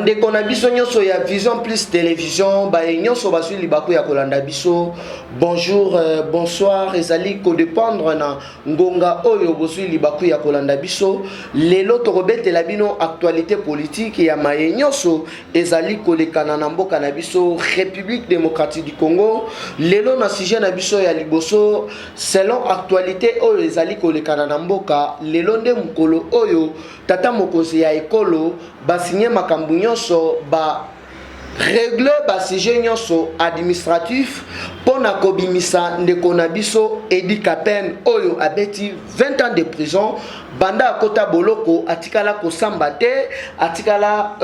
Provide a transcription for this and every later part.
Bandeko na biso nyonso ya Vision Plus Television, baye nyonso bazwi libaku ya kolanda biso, bonjour, bonsoir, ezali kodependre na ngonga oyo bozwi libaku ya kolanda biso. Lelo tokobetela bino actualité politique ya maye nyonso ezali kolekana na mboka na biso République démocratique du Congo. Lelo na sujet na biso ya liboso, selon actualité oyo ezali kolekana na mboka, lelo nde mokolo oyo tata mokonzi ya ekolo basinye makambo nyonso, ba regle ba sujet nyonso administratif mpo na kobimisa ndeko na biso Eddy Kapend oyo abeti 20 ans de prison. Banda akota boloko, atikala kosamba te, atikala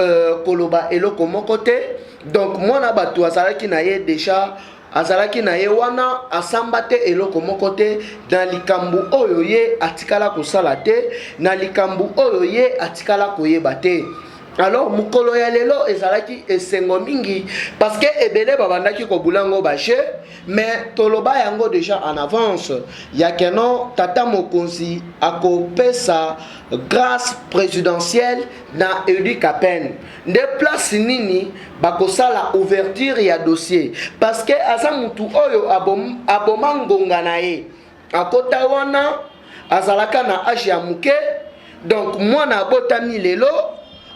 koloba eloko moko te. Donc mwana bato azalaki na ye déjà, azalaki na ye wana, asamba te, eloko moko te na likambo oyo ye atikala kosala te, na likambo oyo ye atikala koyeba te. Alors mokolo ya lelo ezalaki esengo mingi parce que ebele babandaki kobula yango baje, mais toloba yango déjà en avance ya keno tata mokonzi akopesa grâce présidentielle na Eddy Kapend. Nde place nini bakosala ouverture ya dossier, parce que aza mutu oyo aboma ngonga na ye. Akota wana azalaka na age ya moke. Donc mwana abotami lelo,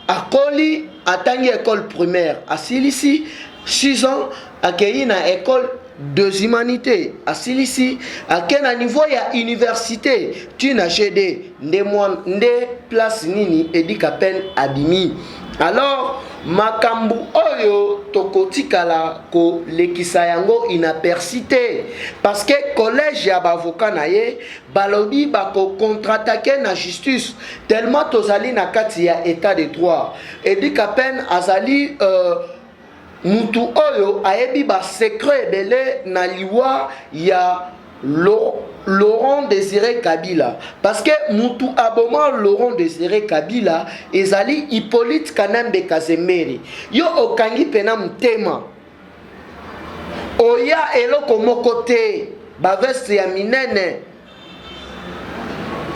akoli, atangi école primaire, asilisi 6 ans, akei na école des humanités, asilisi, ake na niveau ya université ti na GD. Nde mwana nde place nini Eddy Kapend abimi. Alors makambo oyo tokotikala kolekisa yango inaperçu te, parce que collège ya baavocat na ye balobi bakocontre-attaquer na justice, tellement tozali na kati ya état de droit. Eddy Kapend azali mutu oyo ayebi basecret ebele na liwa ya Laurent Désiré Kabila, parce que mutu aboma Laurent Désiré Kabila ezali Hippolyte Kanambe Kazembere. Yo okangi mpena motema, oya eloko moko te, baveste ya minene,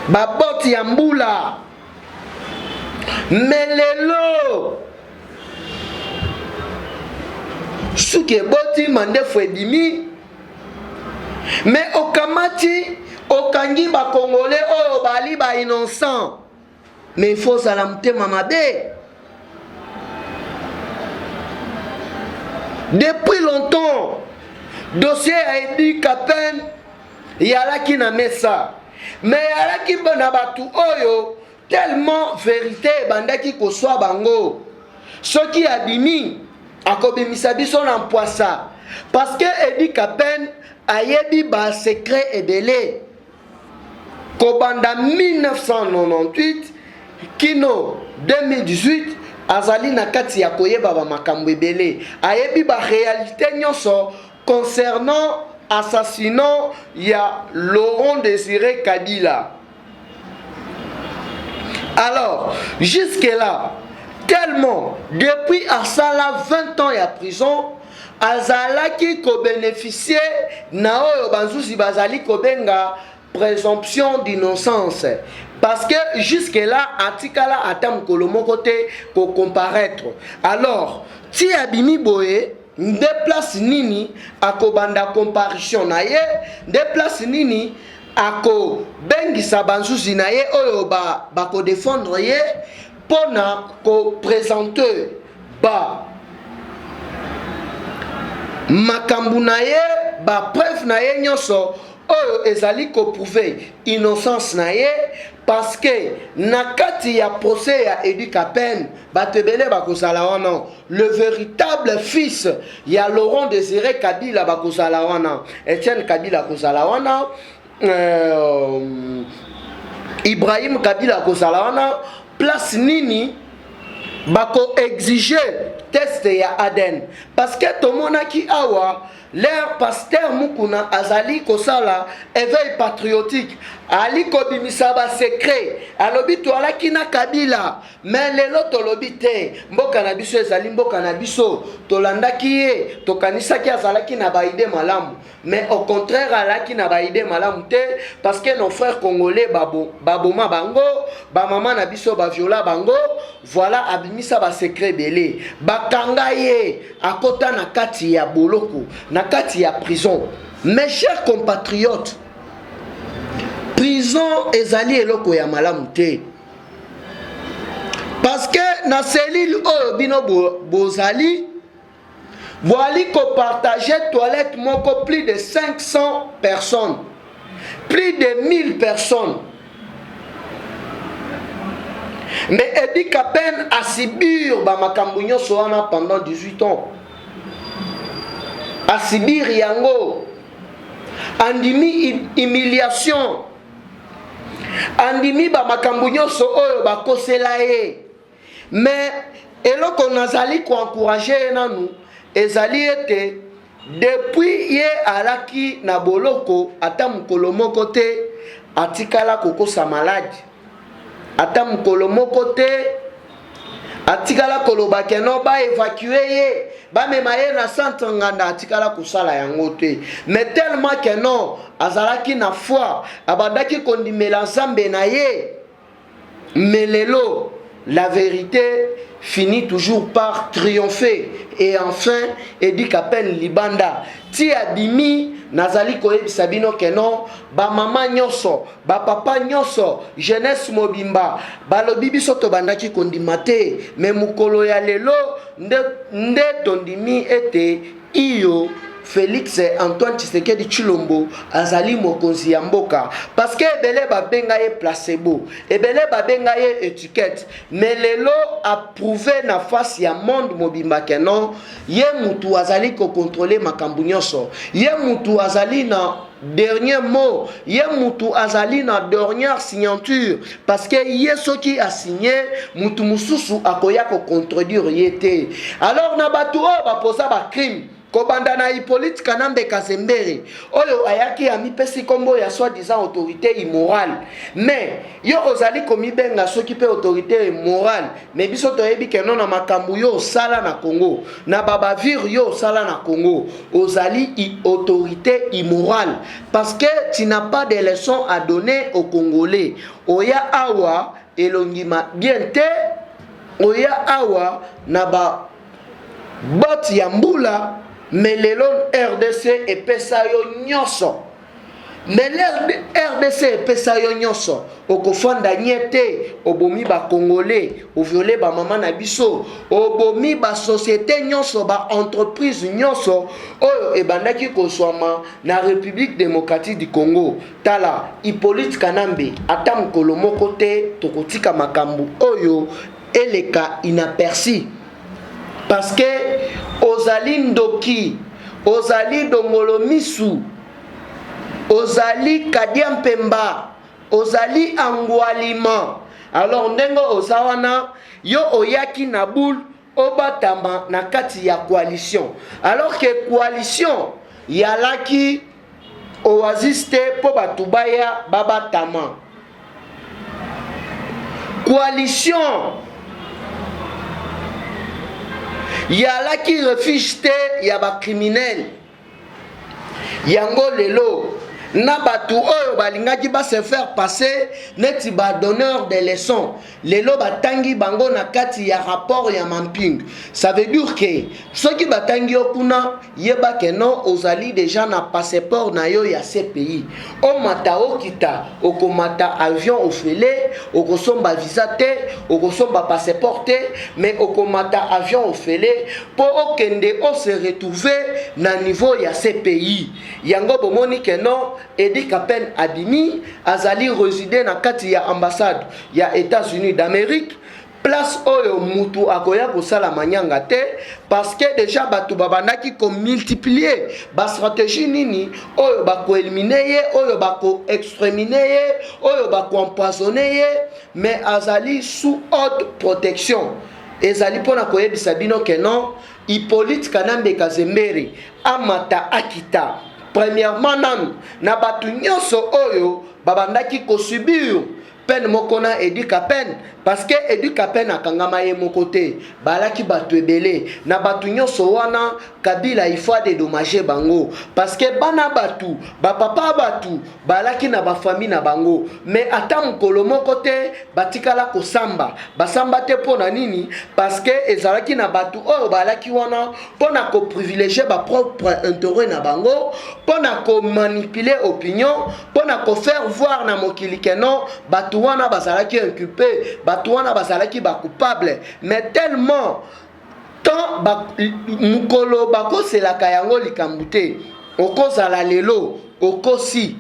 baboti ya mbula, me lelo suki eboti, mandefu ebimi, me okamati, okangi bakongole oyo bali ba innocent. Mais il faut ozala motema mabe. Depuis longtemps dossier ya Eddy Kapend yalaki na mesa, mais yalaki na bato oyo tellement vérité ebandaki koswa bango. Soki abimi, akobimisa biso na mpwasa, parce que Eddy Kapend ayebi basecret ebele. Kobanda 1998 kino 2018, azali na kati ya koyeba bamakambo ebele, ayebi baréalité nyonso concernant assassinat ya Laurent Désiré Kabila. Alors jusque là, tellement depuis asala 20 ans ya prison, azalaki kobénéficie na oyo banzuzi bazali kobenga présomption d'innocence, parce que jusque là atikala ata mokolo moko te kocomparaître. Alors ti abimi boye, nde place nini akobanda comparution na ye, nde place nini akobengisa banzuzi na ye oyo bakodefendre ye mpona koprésenter ba makambo na ye, bapreuve na ye nyonso oyo ezali koprouver innocence na ye. Parce que na kati ya procès ya Eddy Kapend, bato ebele bakozala wana. Le véritable fils ya Laurent Désiré Kabila bakozala wana, Etienne Kabila akozala wana, Ibrahim Kabila akozala wana. Place nini bakoexige test ya ADN parce que tomonaki awa leur pasteur Mukuna azali kosala éveil patriotique, ali kobimisa ba secret, alobi toalaki na Kabila, mais lelo tolobi te, mboka na biso ezali mboka na biso. Tolandaki ye, tokanisaki azalaki na ba idée malamu, mais au contraire alaki na ba idée malamu te, parce que nos frères congolais baboma bango, bamama na biso baviola bango. Voilà, abimisa basecret ebele, bakanga ye, akota na kati ya boloko, na kati ya prison. Mes chers compatriotes, prison ezali eloko ya malamu te, parce que na cellule oyo bino bozali, boali kopartage toilette moko, plus de 500 personnes, plus de 1000 personnes. Mais Eddy Kapend asubir bamakambo nyonso wana pendant 18 ans, asubir yango, andimi humiliation, andimi bamakambo nyonso oyo bakosela ye. Mais eloko nazali koencourager ye nanu ezali ete depuis ye alaki na boloko, ata mokolo moko te atikala kokosa maladi, ata mokolo moko te atikala koloba que non, baévacuer ye, bamema ye na centre Nganda, atikala kosala yango te. Mais tellement que non, azalaki na foi, abandaki kondimela Nzambe na ye. Mais lelo, la vérité finit toujours par triompher et enfin Eddy Kapend libanda ti abimi. Nazali koyebisa bino que non, bamama nyonso, bapapa nyonso, jeunesse mobimba balobi: biso tobandaki kondima te, mais mokolo ya lelo nde, nde tondimi ete iyo, Félix Antoine Tshisekedi Tshilombo azali mokonzi ya mboka. Parce que ebele babenga ye placebo, ebele babenga ye étiquette, mais lelo aprouver na face ya monde mobimba que non, ye mutu azali kocontrôler makambo nyonso, ye mutu azali na dernier mot, ye mutu azali na dernière signature, parce que ye soki asigne, mutu mosusu akoya kocontredire ye te. Alors na bato oyo baposa bacrime, kobanda na Hippolyte Kanambe Kazembere oyo ayaki amipesi nkombo ya soi-disant autorité immorale. Mais yo ozali komibenga soki mpe autorité morale, mais biso toyebi que non, na makambo yo osala na Congo, na babavures yo osala na Congo, ozali autorité immorale, parce que tu n'as pas de leçon à donner aux Congolais. Oya awa elongi ma bien te, oya awa na ba botte ya mbula, mais lelo RDC epesa yo nyonso. Mais RDC epesa yo nyonso, okofanda nye te. Obomi bacongolais, oviole bamama na biso, obomi basociété nyonso, baentreprise nyonso oyo ebandaki kozwama na République démocratique du Congo. Tala Hippolyte Kanambe, ata mokolo moko te tokotika makambo oyo eleka inaperçu, parce que ozali ndoki, ozali dongolo misu, ozali kadia mpemba, ozali angwalima. Alors ndenge oza wana, yo oyaki na boule, obatama na kati ya coalition, alors que coalition yalaki oasis te mpo bato baya babatama. Coalition yalaki refuge te ya bacriminel. Yango lelo na bato oyo balingaki base faire passer neti badonneur de leçon, lelo batangi bango na kati ya rapport ya mapping. Ça veut dire que soki batangi yo kuna, yeba que non, ozali déjà na passeport na yo ya CPI. Omata, okita, okomata avion ofele, okosomba visa te, okosomba passeport te, mais okomata avion ofele mpo okende ose retrouver na niveau ya CPI. Yango bomoni que non, Eddy Kapend abimi, azali réside na kati ya ambassade ya États-Unis d'Amérique, place oyo mutu akoya kosala manyanga te, parce que déjà bato babandaki komultiplier bastratégie nini oyo bakoéliminer ye, oyo bakoexterminer ye, oyo bakoempoisonner ye, mais azali sous haute protection. Ezali mpona koyebisa bino ke non, Hippolyte Kanambe Kazembere amata akita. Premièrement nanu, na bato nyonso oyo babandaki kosubir peine moko na Eddy Kapend, parce que Eddy Kapend akangama ye moko te, balaki bato ebele. Na bato nyonso wana, Kabila, il faut adédommager bango, parce que bana bato, bapapa bato balaki na bafamille na bango, mais ata mokolo moko te batikala kosamba. Basamba te mpo na nini? Parce que ezalaki na bato oyo balaki wana mpo na koprivilégier bapropre intérêt na bango, mpo na komanipuler opinion, mpo na kofaire voir na mokili ke non, bato wana bazalaki inculpé, bato wana bazalaki bacoupable. Mais tellement tant mokolo bakoselaka yango likambo te. Okozala lelo okosi,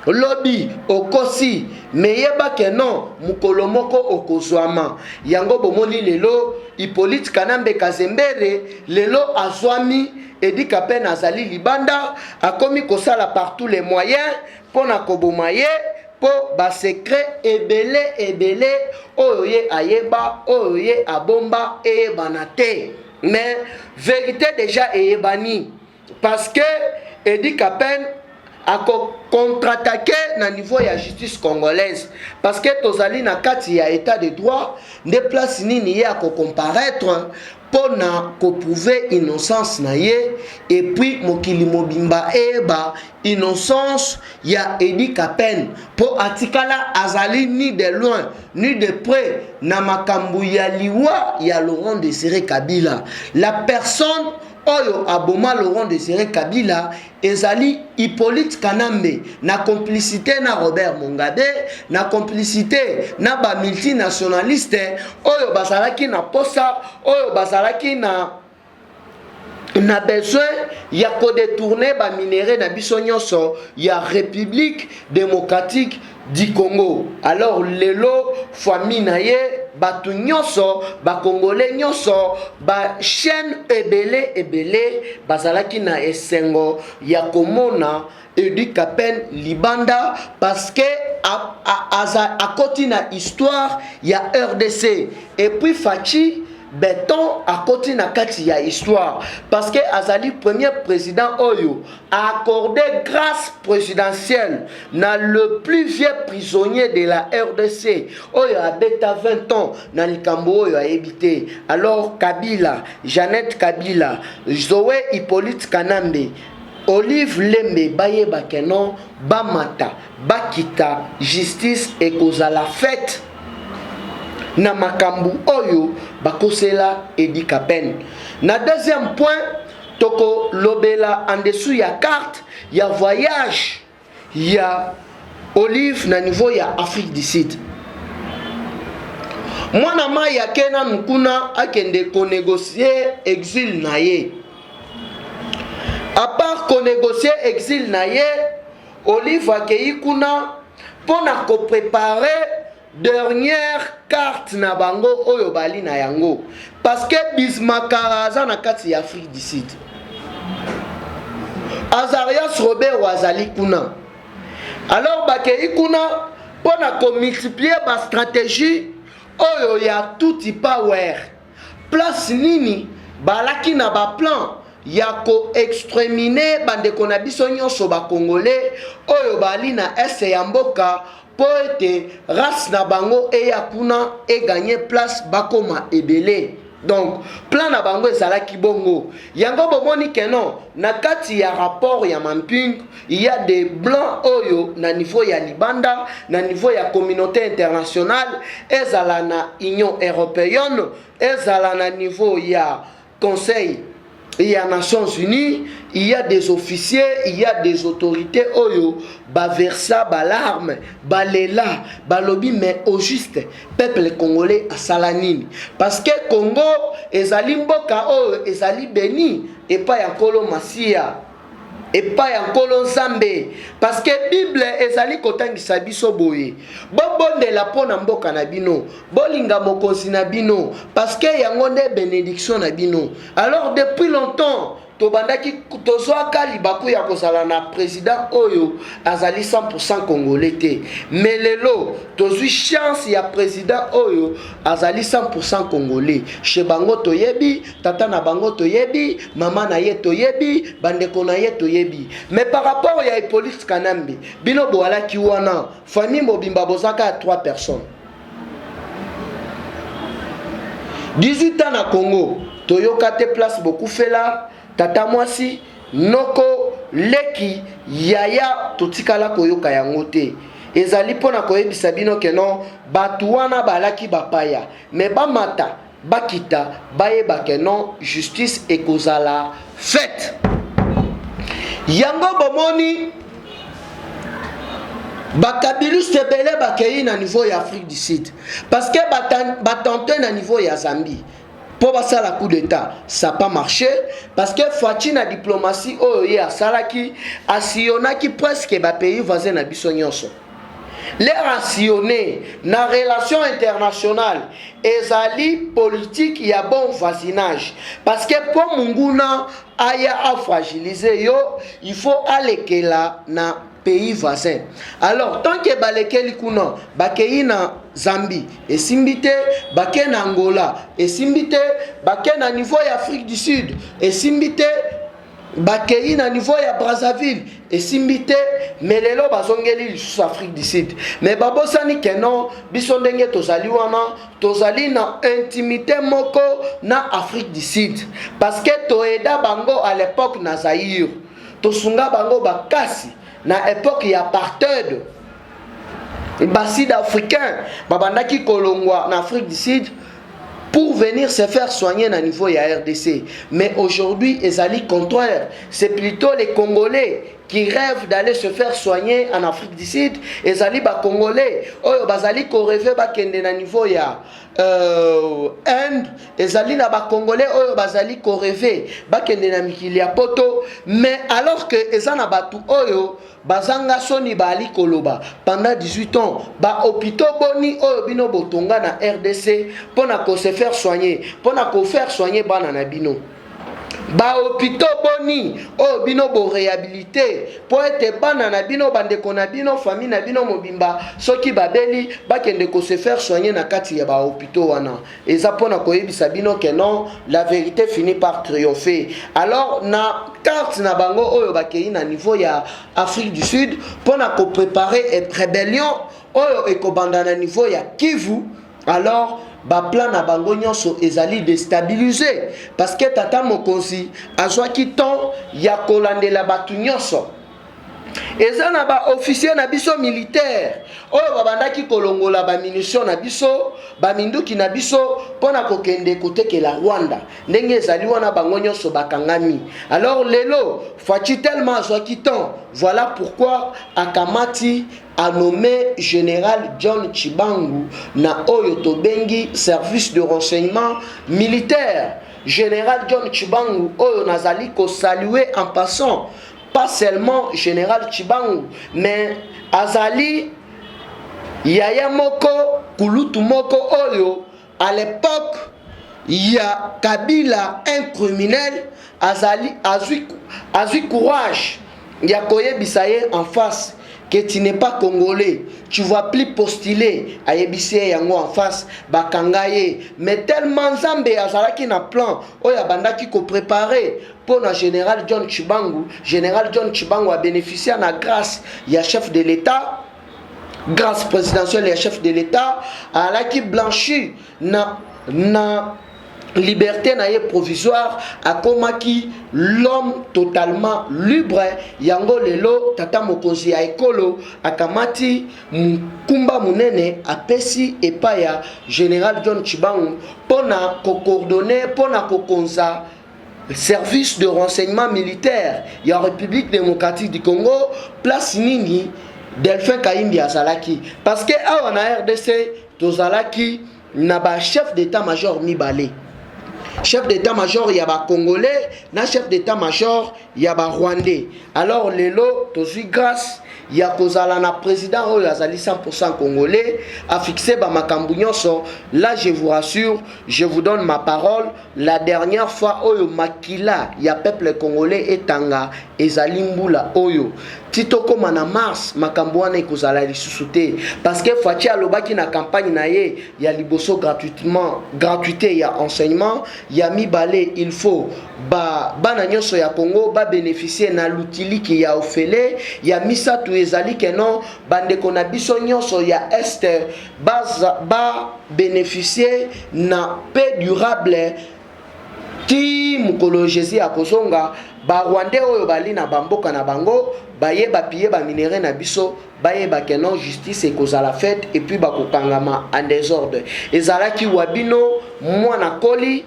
lobi okosi, mais yeba ke non, mokolo moko okozwama. Yango bomoni lelo Hippolyte Kanambe Kazembere lelo azwami. Eddy Kapend azali libanda, akomi kosala par tous les moyens mpo na koboma ye, mpo basecret ebele ebele oyo ye ayeba, oyo ye abomba, eyebana te. Mais vérité déjà eyebani, parce que Eddy Kapend akocontre-attaquer na niveau ya justice congolaise, parce que tozali na kati ya état de droit. Nde place nini ye akocomparaître mpo na koprouver innocence na ye, et puis mokili mobimba eyeba innocence ya Eddy Kapend, mpo atikala azali ni de loin ni de près na makambo ya liwa ya Laurent Désiré Kabila. La personne oyo aboma Laurent Désiré Kabila ezali Hippolyte Kanambe, na complicité na Robert Mongabe, na complicité na bamultinationaliste oyo bazalaki na posa, oyo bazalaki na besoin ya kodétourner baminerais na biso nyonso ya République démocratique du Congo. Alors lelo famille na ye, bato nyonso, bakongolais nyonso, bachaîne ebele ebele bazalaki na esengo ya komona Eddy Kapend libanda, parce que akoti na histoire ya RDC. Et puis Fatshi Béton akoti na kati ya histoire, parce que azali premier président oyo a accordé grâce présidentielle na le plus vieux prisonnier de la RDC, oyo abeta 20 ans na likambo oyo ayebi te. Alors Kabila, Jeannette Kabila, Zoé Hippolyte Kanambe, Olive Lembe, bayeba ke non, bamata bakita, justice ekozala faite na makambo oyo bakosela Eddy Kapend. Na deuxième point, tokolobela en dessous ya carte ya voyage ya Olive na niveau ya Afrique du Sud. Mwana mai ake nanu kuna, akende konégocier exil na ye. À part konégocier exil na ye, Olive akei kuna mpo na kopréparer dernière carte na bango oyo bali na yango, parce que Bismakara aza na kati ya Afrique du Sud, Azarias Robert azali kuna. Alors bakei kuna mpo na komultiplier bastratégie oyo ya Tutsi power. Place nini balaki na baplan ya koexterminer bandeko na biso nyonso bakongolais oyo bali na est ya mboka, mpo ete race na bango eya kuna egagner place, bakoma ebele. Donc plan na bango ezalaki bongo. Yango bomoni ke non, na kati ya rapport ya mapping, il y a des blancs oyo na niveau ya libanda, na niveau ya communauté internationale, ezala na Union européenne, ezala na niveau ya Conseil ya Nations Unies, il y a des officiers, il y a des autorités oyo baversa balarmes, balela, balobi: mais au juste, peuple congolais asala nini? Parce que Congo ezali mboka oyo ezali béni epai ya Nkolo Masiya, epai ya Nkolo Nzambe, parce que Bible ezali kotangisa biso boye: bobondela mpo na mboka na bino, bolinga mokonzi na bino, parce que yango nde bénédiction na bino. Alors depuis longtemps Tobandaki tozwaka libaku ya kozala na president oyo azali 100% congolais te, mais lelo tozwi chance ya president oyo azali 100% congolais. Chez bango toyebi tata na bango, toyebi mama na ye, toyebi bandeko na ye, toyebi. Mais par rapport ya Hippolyte Kanambe, bino boalaki wana, famille mobimba bozaka ya 3 personnes. 18 ans na Congo, toyoka te place bokufela tata, mwasi, noko, leki, yaya, totikala koyoka yango te. Ezali mpona koyebisa bino ke non, bato wana balaki bapaya, me bamata bakita, bayeba ke non, justice ekozala faite. Yango bomoni bakabiliste ebele bakei na niveau ya Afrique du Sud, parce que batente na niveau ya Zambie mpo basala coup d'état, ça pas marché, parce que Fatshi na diplomatie oyo ye asalaki, asillonnaki presque bapays voisin na biso nyonso. L'heure asillonné na relation internationale, ezali politique ya bon voisinage, parce que mpo monguna aya afragiliser yo, il faut alekela na pays voisin. Alors tant que balekeli kuna, bakei na Zambie, esimbi te, bake na Angola, esimbi te, bake na niveau ya Afrique du Sud, esimbi te, bakei na niveau ya Brazzaville, esimbi te, mais lelo bazongeli lisusu Afrique du Sud. Mais babosani ke non, biso ndenge tozali wana, tozali na intimité moko na Afrique du Sud, parce que toyeda bango à l'époque na Zaïre, tosunga bango bakasi na époque ya apartheid. Basud africain babandaki kolongwa na Afrique du Sud pour venir se faire soigner na niveau ya RDC. Mais aujourd'hui, ezali contraire. C'est plutôt les Congolais qui rêvent d'aller se faire soigner en Afrique du Sud. Ezali ba Congolais oyo bazali ko rêver bakende na niveau ya Inde. Ezali na ba Congolais oyo bazali ko rêver bakende na mikili ya poto. Mais alors que eza na batu oyo bazanga soni, baali koloba pendant 18 ans, bahôpitaux boni oyo bino botonga na RDC mpona kose faire soigner, mpona kofaire soigner bana na bino? Bahôpitaux boni oyo bino boréhabilité mpo ete bana na bino, bandeko na bino, famille na bino mobimba, soki babeli, bakende kose faire soigner na kati ya bahôpitaux wana? Eza mpona koyebisa bino ke non, la vérité finit par triompher. Alors na carte na bango oyo bakei na niveau ya Afrique du Sud mpona kopréparer rébellion oyo ekobanda na niveau ya Kivu, alors baplan na bango nyonso ezali déstabilisé, parce que tata mokonzi azwaki temps ya kolandela bato nyonso. Eza na baofficier na biso militaire oyo babandaki kolongola bamunition na biso, baminduki na biso, mpo na kokende kotekela Rwanda. Ndenge ezali wana, bango nyonso bakangami. Alors lelo Fatshi tellement azwaki temps, voilà pourquoi akamati, anommé général John Tshibangu na oyo tobengi service de renseignement militaire. Général John Tshibangu oyo nazali kosaluer en passant, pas seulement général Tshibangu, mais azali yaya moko, kulutu moko oyo à l'époque ya Kabila, un criminel, azali azwi courage ya koyebisa ye en face que tu n'es pas congolais, tu vas plus postuler. Ayebisi ye yango en face, bakanga ye. Mais tellement Nzambe azalaki na plan oyo abandaki kopréparer mpo na général John Tshibangu, général John Tshibangu abénéficia na grâce ya chef de l'État, grâce présidentielle ya chef de l'État. Alaki blanchi na liberté na ye provisoire, akomaki l'homme totalement libre. Yango lelo tata mokonzi ya ekolo akamati mokumba monene, apesi epai ya général John Tshibangu mpona kocoordonner, mpona kokonza service de renseignement militaire ya République démocratique du Congo, place nini Delphin Kahimbi azalaki. Parce que awa na RDC tozalaki na bachef d'état major mibale: chef d'état-major ya bacongolais na chef d'état-major ya barwandais. Alors lelo tozwi grâce. ya kozala na président oyo azali 100% congolais, afixe bamakambo nyonso. Là, je vous rassure, je vous donne ma parole, la dernière fois oyo makila ya peuple congolais etanga ezali mbula oyo. Ti tokóma na mars, makambo wana ekozala lisusu te, parce que Fatshi alobaki na campagne na ye ya liboso gratuitement, gratuité ya enseignement. Ya mibale, il faut ba bana nyonso ya Congo babénéficie na lutiliki ya ofele. Ya misato ezali ke non, bandeko na biso nyonso ya Est babénéficie na paix durable ti mokolo Jésus akozonga. Barwandais oyo bali na bamboka na bango, bayeba piller baminerais na biso, bayeba ke non, justice ekozala faite et puis bakokangama en désordre. Ezalaki wa bino mwana koli.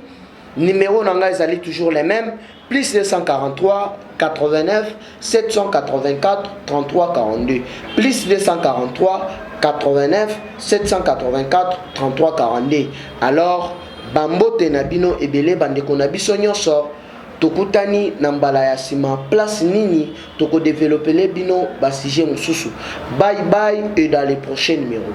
Numéro na ngai ezali toujours les mêmes: plus 243 89 784 33 42, plus 243 89 784 33 42. Alors, bambote na bino ebele, bandeko na biso nyonso. Tokutani na mbala ya nsima, place nini tokodéveloppele bino basujet mosusu. Bye bye et dans les prochains numéros.